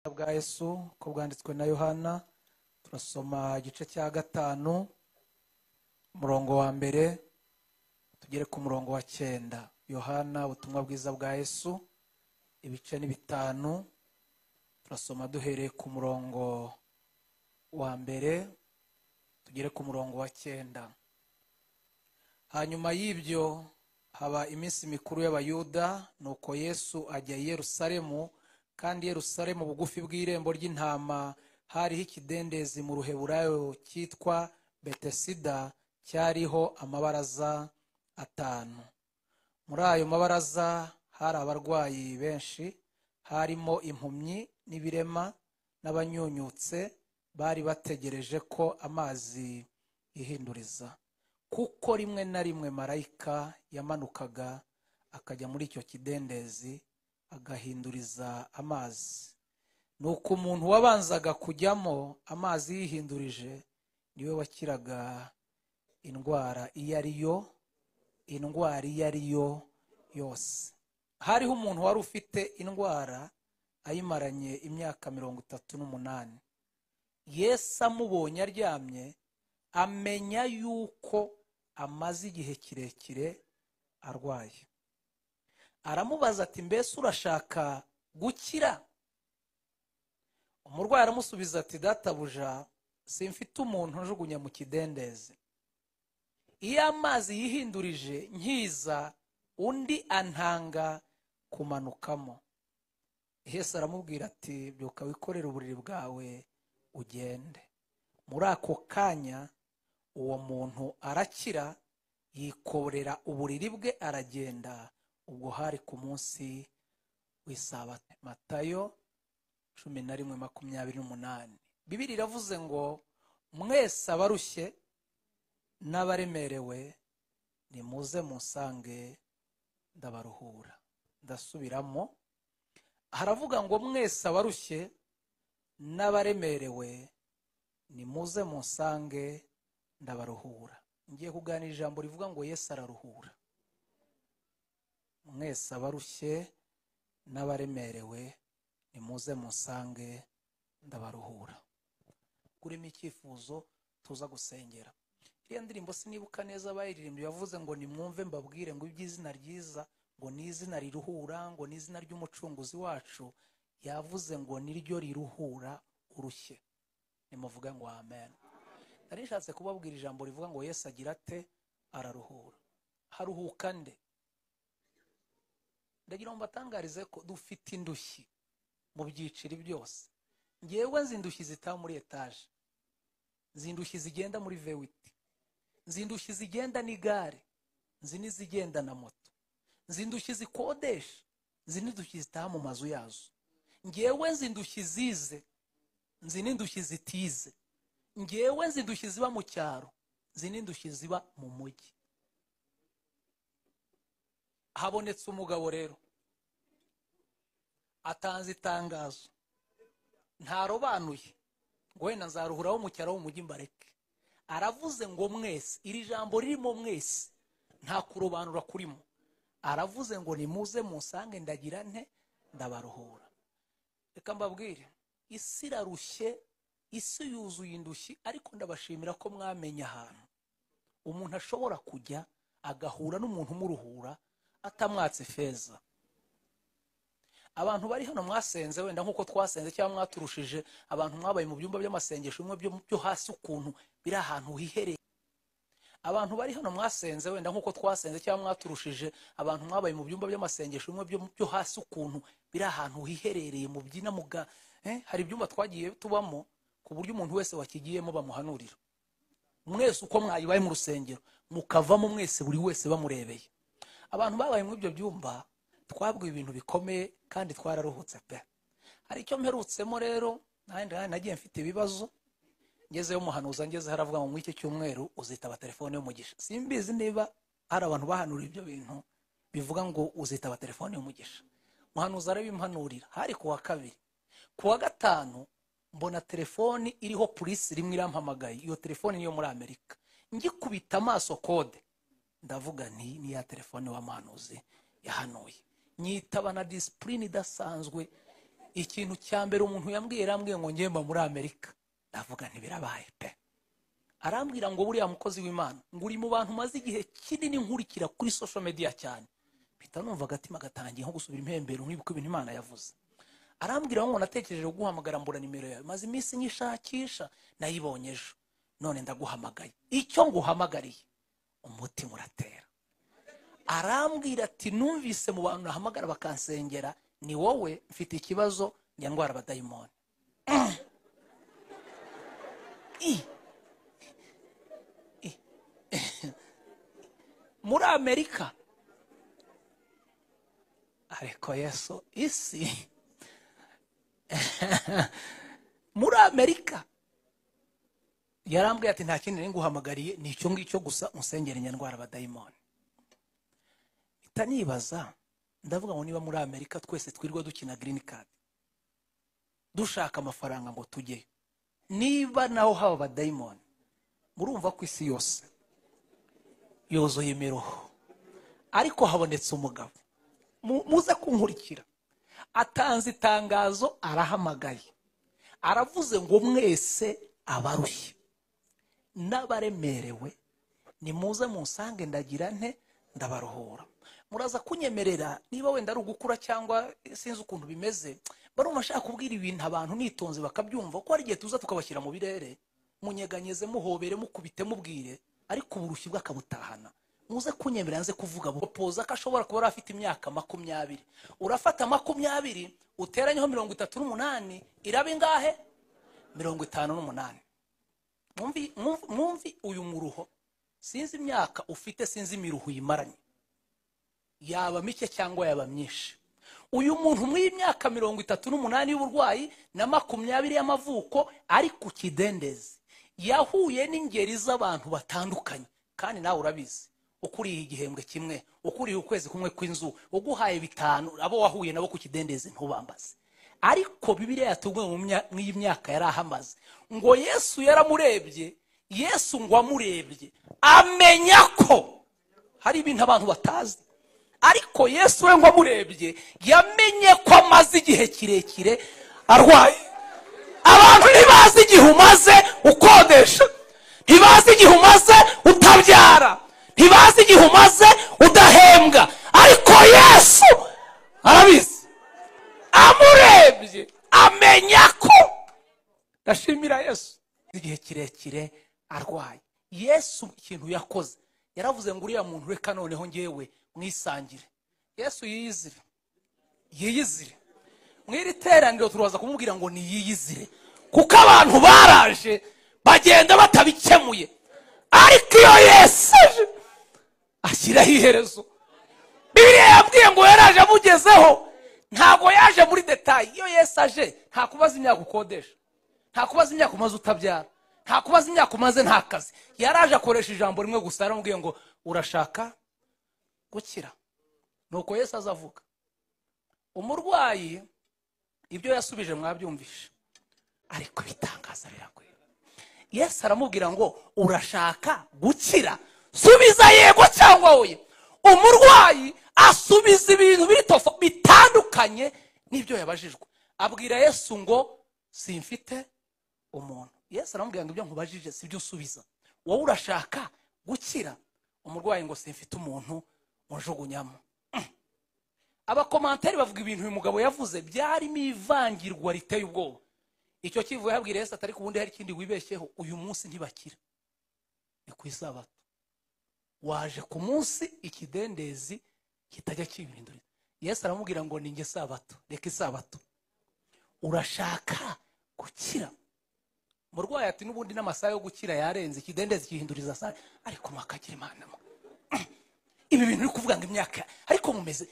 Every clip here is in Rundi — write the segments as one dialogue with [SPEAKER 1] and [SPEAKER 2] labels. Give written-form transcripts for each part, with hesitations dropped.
[SPEAKER 1] Bwa Yesu ko bwanditswe na Yohana, turasoma igice cya 5 umurongo wa 1 tugere ku murongo wa 9. Yohana ubutumwa bwiza bwa Yesu ibice ni 5, turasoma duhereye ku murongo wa 1 tugere ku murongo wa 9. Hanyuma y'ibyo haba iminsi mikuru y'Abayuda, nuko Yesu ajya i Yerusalemu, kandi Yerusalemu bugufi bw'irembo ry'intama hariho ikidendezi mu Ruheburayo cyitwa Betesida, cyariho amabaraza 5. Muri ayo mabaraza hari abarwayi benshi, harimo impumyi n'ibirema n'abanyunyutse, bari bategereje ko amazi yihinduriza. Kuko rimwe na rimwe marayika yamanukaga akajya muri icyo kidendezi agahinduriza amazi. Nuko umuntu wabanzaga kujyamo amazi yihindurije niwe wakiraga indwara iyo ari yo yose. Hariho umuntu wari ufite indwara ayimaranye imyaka 38. Yesu amubonye aryamye amenya yuko amaze igihe kirekire arwaye. Aramubaza ati, mbese urashaka gukira? Umurwayi aramusubiza ati, databuja, simfite umuntu njugunya mu kidendezi. Iyo amazi yihindurije nkiza, undi antanga kumanukamo. Yesu aramubwira ati, byuka wikorere uburiri bwawe ugende. Muri ako kanya uwo muntu arakira, yikorera uburiri bwe aragenda. Ubwo hari ku munsi w'isabato. Matayo 11:28. Bibiri iravuze ngo mwese abarushye n'abaremerewe nimuze munsange ndabaruhura. Ndasubiramo, haravuga ngo mwese abarushye n'abaremerewe nimuze munsange ndabaruhura. Ngiye kuganira ijambo rivuga ngo Yesu araruhura. Mwese abarushye n'abaremerewe nimuze munsange ndabaruhura. Kurimo icyifuzo tuza gusengera. Iriya ndirimbo sinibuka neza abayiririmbye, yavuze ngo nimwumve mbabwire ngo iby'izina ryiza, ngo ni izina riruhura, ngo ni izina ry'umucunguzi wacu. Yavuze ngo niryo riruhura urushye. Nimuvuga ngo amen. Nari nshatse kubabwira ijambo rivuga ngo Yesu agira ate? Araruhura. Haruhuka nde? Ndagira ngo mbatangarize ko dufite indushyi mu byiciro byose. Ngewe nzi indushyi zitaha muri etaje, nzi indushyi zigenda muri V8, nzi indushyi zigenda n'igare, nzi n'izigenda na moto, nzi indushyi zikodesha, nzi n'indushyi zitaha mu mazu yazo. Ngewe nzi indushyi zize, nzi n'indushyi zitize. Ngewe nzi indushyi ziba mu cyaro, nzi n'indushyi ziba mu mujyi. Habonetse umugabo rero atanze itangazo, ntarobanuye ngo wenda nzaruhuraho mu cyaro mu mujyi mbareke. Aravuze ngo mwese, iri jambo ririmo mwese nta kurobanura kurimo. Aravuze ngo nimuze munsange ndagira nte? Ndabaruhura. Reka mbabwire, isi irarushye, isi yuzuye indushyi, ariko ndabashimira ko mwamenye ahantu umuntu ashobora kujya agahura n'umuntu umuruhura atamwatse feza. Abantu bari hano mwasenze wenda nkuko twasenze cyangwa mwaturushije, abantu mwabaye mu byumba by'amasengesho bimwe byo hasi ukuntu biri ahantu hihereye. Abantu bari hano mwasenze wenda nkuko twasenze cyangwa mwaturushije, abantu mwabaye mu byumba by'amasengesho bimwe byo hasi ukuntu biri ahantu hiherereye mu byina muga, hari ibyumba twagiye tubamo ku buryo umuntu wese wakigiyemo bamuhanurira. Mwese uko mwayibaye mu rusengero mukavamo mwese buri wese bamurebeye. Abantu babaye mu ibyo byumba twabwiwe ibintu bikomeye kandi twararuhutse pe. Hari icyo mperutsemo rero, nagiye mfite ibibazo, ngezeyo muhanuza, ngeze haravuga ngo mw'iki cyumweru uzitaba telefone y'umugisha. Simbizi niba hari abantu bahanura ibyo bintu bivuga ngo uzitaba telefone y'umugisha. Muhanuza arabimpanurira, hari kuwa 2. Kuwa 5 mbona telefone iriho polisi rimwe irampamagaye. Iyo telefone niyo muri Amerika. Ngikubita amaso kode, ndavuga nti ni ya telefone wa muhanuzi yahanuye. Nyitaba na discipline idasanzwe. Ikintu cya mbere umuntu yambwiye, yarambwiye ngo ngemba muri Amerika. Ndavuga nti birabaye pe. Arambwira ngo buriya mukozi w'Imana, ngo uri mu bantu maze igihe kinini nkurikira kuri social media cyane. Mpita numva agatima gatangiye nko gusubira impembero, nkibuka ibintu Imana yavuze. Arambwira ngo natekereje guhamagara mbura nimero yawe, maze iminsi nyishakisha nayibonye ejo, none ndaguhamagaye. Icyo nguhamagariye umutima uratera. Arambwira ati numvise mu bantu nahamagara bakansengera, ni wowe mfite ikibazo njya ndwara abadayimoni. Muri Amerika. Ariko Yesu isi muri Amerika yarambwiye ati nta kindi nguhamagariye ni icyo ngicyo gusa, unsengere nyandwara abadayimoni. Itanibaza ndavuga ngo niba muri Amerika twese twirwa dukina green card dushaka amafaranga ngo tujye, niba naho haba abadayimoni, murumva ko isi yose yuzuye imiruho. Ariko habonetse umugabo, muze kunkurikira, atanze itangazo, arahamagaye, aravuze ngo mwese abarushye n'abaremerewe nimuze munsange ndagira nte ndabaruhura. Muraza kunyemerera niba wenda ari ugukura cyangwa sinzi ukuntu bimeze, barumva ashaka kubwira ibintu abantu nitonze bakabyumva, ko hari igihe tuza tukabashyira mu birere, munyeganyeze, muhobere, mukubite, mubwire, ariko uburushyi bwakabutahana. Muze kunyemerera nze kuvuga poza ko ashobora kuba afite imyaka 20. Urafata 20 uteranyeho 38 iraba ingahe? 58. Mwumvi uyu muruho, sinzi imyaka ufite, sinzi imiruho yimaranye, yaba mike cyangwa yaba myinshi. Uyu muntu muri imyaka 38 y'uburwayi na 20 y'amavuko ari ku kidendezi, yahuye n'ingeri z'abantu batandukanye. Kandi nawe urabizi, ukuriye igihembwe kimwe, ukuriye ukwezi kumwe kw'inzu, uguhaye 5, abo wahuye nabo ku kidendezi ntubambaze. Ariko Bibiliya yatubwiye mu myaka yarahamaze ngo Yesu yaramurebye, Yesu ngo amurebye amenya ko hari ibintu abantu batazi. Ariko Yesu we ngo amurebye yamenye ko amaze igihe kirekire arwaye. Abantu ntibazi igihe umaze ukodesha, ntibazi igihe umaze utabyara, ntibazi igihe umaze udahembwa, ariko Yesu arabizi. Amurebye amenya ko. Ndashimira Yesu igihe kirekire arwaye. Yesu ikintu yakoze, yaravuze ngo uriya muntu reka noneho ngewe mwisangire. Yesu yiyizire, yiyizire. Mwiri teraniro turaza kumubwira ngo ni yiyizire, kuko abantu baraje bagenda batabikemuye. Ariko iyo Yesu ashyiraho iherezo. Bibiliya yabwiye ngo yaraje amugezeho, ntago yaje muri detail. Iyo Yesu aje nta kubaza imyaka ukodesha, nta kubaza imyaka umaze utabyara, nta kubaza imyaka umaze nta kazi. Yaraje akoresha ijambo rimwe gusa, aramubwiye ngo urashaka gukira. Nuko Yesu azavuga. Umurwayi ibyo yasubije mwabyumvishe, ariko bitangaza biragoye. Yesu aramubwira ngo urashaka gukira, subiza yego cyangwa oya. Umurwayi asubiza ibintu biri bitandukanye n'ibyo yabajijwe. Abwira Yesu ngo simfite umuntu. Yesu aramubwira ngo ibyo nkubajije sibyo usubiza, wowe urashaka gukira. Umurwayi ngo simfite umuntu unjugunyamo. Abakomanteri bavuga ibintu uyu mugabo yavuze byarimo ivangirwa riteye ubwoba. Icyo kivuye yabwira Yesu atari kubundi hari ikindi wibeshyeho, uyu munsi ntibakira, ni ku isabato. Waje ku munsi ikidendezi kitajya kibindurira. Yesu aramubwira ngo ninjye sabato, reka isabato. Urashaka gukira? Umurwayi ati n'ubundi n'amasaha yo gukira yarenze, ikidendezi kihinduriza saa, ariko mwakagira Imana. Ibi bintu uri kuvuga ngo imyaka, ariko mumeze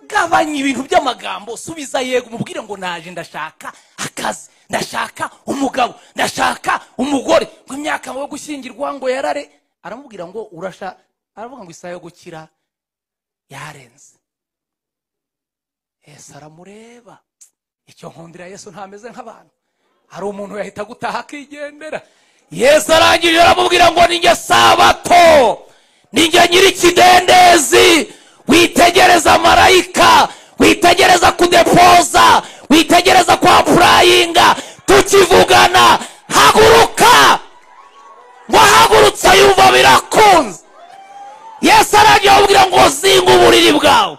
[SPEAKER 1] gabanya ibintu by'amagambo, subiza yego, umubwire ngo naje ndashaka akazi, ndashaka umugabo, ndashaka umugore, ngo imyaka yo gushyingirwa ngo yarare. Aramubwira ngo urasha, aravuga ngo isaha yo gukira yarenze. Yesu aramureba. Icyo nkundira Yesu ntameze nk'abantu. Hari umuntu yahita gutaha akigendera. Yesu arangije aramubwira ngo ninjye sabato, ninjye nyiri ikidendezi, witegereza marayika, witegereza kudepoza, Witegereza kwa purayinga tukivugana, haguruka. Ngo ahagurutse yumva birakunze. Yesu aragiye amubwira ngo zinga uburiri bwawe.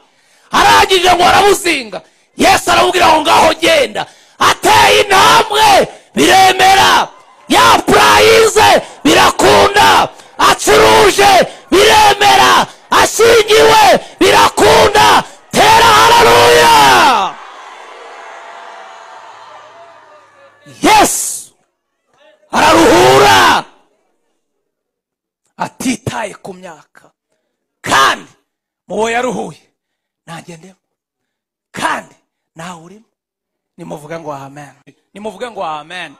[SPEAKER 1] Arangije ngo arabuzinga. Yesu aramubwira ngo ngaho genda. Ateye intambwe biremera, yapurayinze birakunda, acuruje biremera, ashingiwe birakunda. Tera haleluya. Yesu araruhura atitaye ku myaka, kandi mubo yaruhuye nanjye ndimo, kandi nawe urimo. Nimuvuge ngo amen. Nimuvuge ngo amen.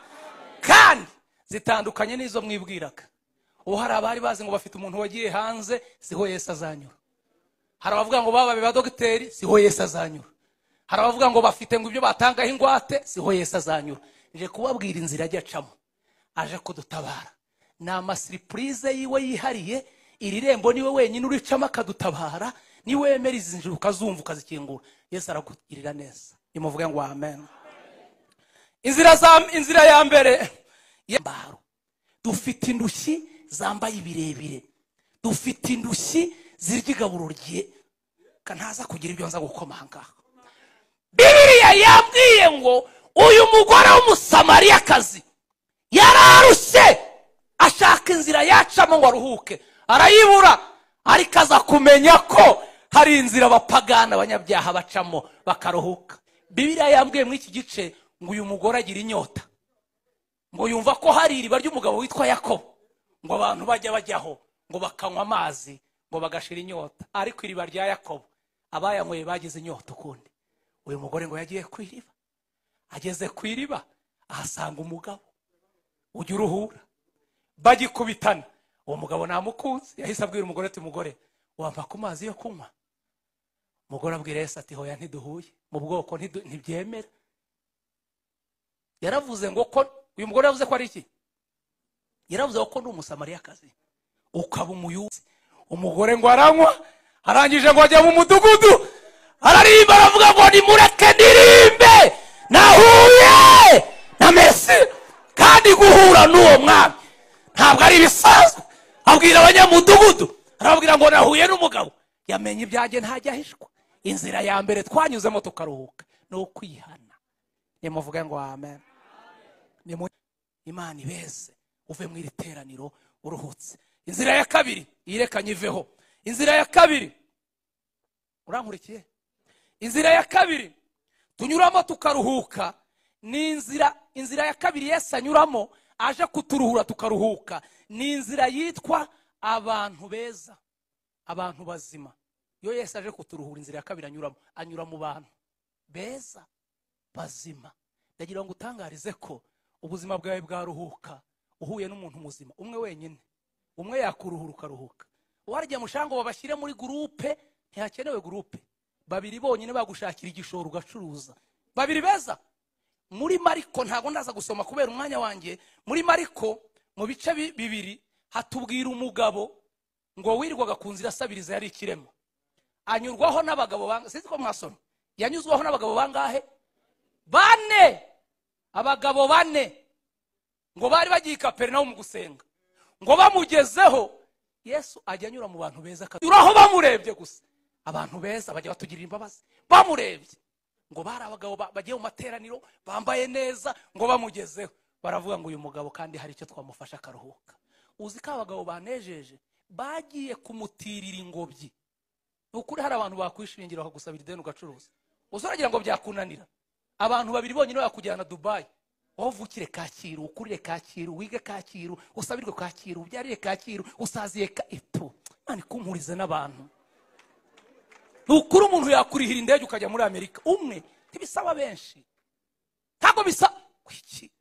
[SPEAKER 1] Kandi zitandukanye n'izo mwibwiraga. Ubu hari abari bazi ngo bafite umuntu wagiye hanze, siho Yesu azanyura. Hari abavuga ngo babaye ba dogiteri, siho Yesu azanyura. Hari abavuga ngo bafite ngo ibyo batangaho ingwate, siho Yesu azanyura. Nje kubabwira inzira ajya acamo, aje kudutabara. Ni amasiripurize yiwe yihariye. Iri rembo niwe wenyine uricamo akadutabara. Niwemera izi nzira ukazumva ukazikingura, Yesu arakugirira neza. Nimuvuge ngo amen. Inzira ya mbere yambaro. Dufite indushyi zambaye ibirebire, dufite indushyi zirya igaburo rye. Kantaza kugira ibyo nza gukomanga. Bibiliya yambwiye ngo uyu mugore w'Umusamariyakazi yararushye, ashaka inzira yacamo ngo aruhuke, arayibura. Ariko aza kumenya ko hari inzira abapagana abanyabyaha bacamo bakaruhuka. Bibiliya yambwiye muri iki gice ngo uyu mugore agira inyota, ngo yumva ko hari iriba ry'umugabo witwa Yakobo, ngo abantu bajya bajyaho ngo bakanywa amazi ngo bagashira inyota. Ariko iriba rya Yakobo abayanyweye bagize inyota ukundi. Uyu mugore ngo yagiye ku iriba, ageze ku iriba ahasanga umugabo ujya uruhura, bagikubitana. Uwo mugabo namukunze, yahise abwira umugore ati mugore wampa ku mazi yo kunywa? Umugore abwira Yesu ati hoya ntiduhuye, mu bwoko ntibyemera. Yaravuze ngo ko uyu mugore yavuze ko ari iki? Yaravuze ko ndi Umusamariyakazi, ukaba umuyuzi. Umugore ngo aranywa, arangije ngo ajya mu mudugudu aririmba, aravuga ngo nimureke ndirimbe, nahuye na Mesi. Kandi guhura n'uwo mwami ntabwo ari ibisanzwe. Abwira abanyamudugudu, arababwira ngo nahuye n'umugabo yamenye ibyanjye ntajya ahishwa. Inzira ya mbere twanyuzemo tukaruhuka ni ukwihana. Nimuvuge ngo amen. Imana ibeze uve mu iri teraniro uruhutse. Inzira ya kabiri irekanye iveho. Inzira ya kabiri, urankurikiye? Inzira ya kabiri tunyuramo tukaruhuka ni inzira ya kabiri Yesu anyuramo aje kuturuhura tukaruhuka, ni inzira yitwa abantu beza, abantu bazima. Iyo Yesu aje kuturuhura, inzira ya kabiri anyuramo, anyura mu bantu beza bazima. Ndagira ngo utangarize ko ubuzima bwawe bwaruhuka uhuye n'umuntu muzima umwe wenyine. Umwe yakuruhura ukaruhuka. Warya mushango babashyire muri groupe, ntihakenewe groupe. Babiri bonyine bagushakira igishoro ugacuruza. Babiri beza. Muri Mariko, ntago ndaza gusoma kubera umwanya wanjye, muri Mariko mu bice bibiri hatubwira umugabo ngo wirirwaga ku nzira asabiriza, yari ikirema. Anyurwaho n'abagabo bangahe? Sinzi ko mwasoma. Yanyuzwaho n'abagabo bangahe? Bane. Abagabo bane ngo bari bagiye i Kaperinawumu gusenga. Ngo bamugezeho, Yesu ajya anyura mu bantu beza, akanyuraho bamurebye gusa. Abantu beza bajya batugirira imbabazi bamurebye. Ngo bari abagabo bagiye mu materaniro bambaye neza, ngo bamugezeho baravuga ngo uyu mugabo kandi hari icyo twamufasha akaruhuka. Uzi ko abagabo banejeje bagiye kumutirira ingobyi. Ni ukuri hari abantu bakwishingira bakagusabira ideni ugacuruza. Uzoragira ngo byakunanira. Abantu babiri bonyine bakujyana Dubai. Wowe uvukire Kacyiru, ukurire Kacyiru, wige Kacyiru, usabirwe Kacyiru, ubyarire Kacyiru, usaziye itu. Imana ikumpurize n'abantu. Ni ukuri umuntu yakurihira indege ukajya muri Amerika umwe, ntibisaba benshi. Ntabwo bisa kwiki.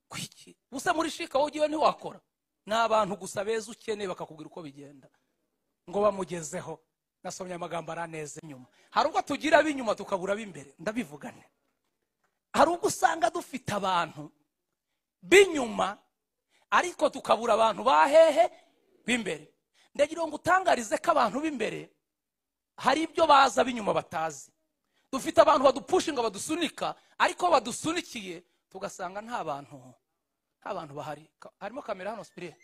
[SPEAKER 1] Kwiki. Usa muri shika wowe ugiye ntiwakora. Ni abantu gusa beza ukeneye bakakubwira uko bigenda. Ngo bamugezeho. Nasomye amagambo araneze inyuma. Hari ubwo tugira ab'inyuma tukabura ab'imbere, ndabivugane. Hari ubwo usanga dufite abantu b'inyuma ariko tukabura abantu bahehe b'imbere. Ndagira ngo utangarize ko abantu b'imbere hari ibyo baza b'inyuma batazi. Dufite abantu badupushinga, badusunika, ariko badusunikiye tugasanga nta bantu bahari. Harimo kamera hano, sipiriye.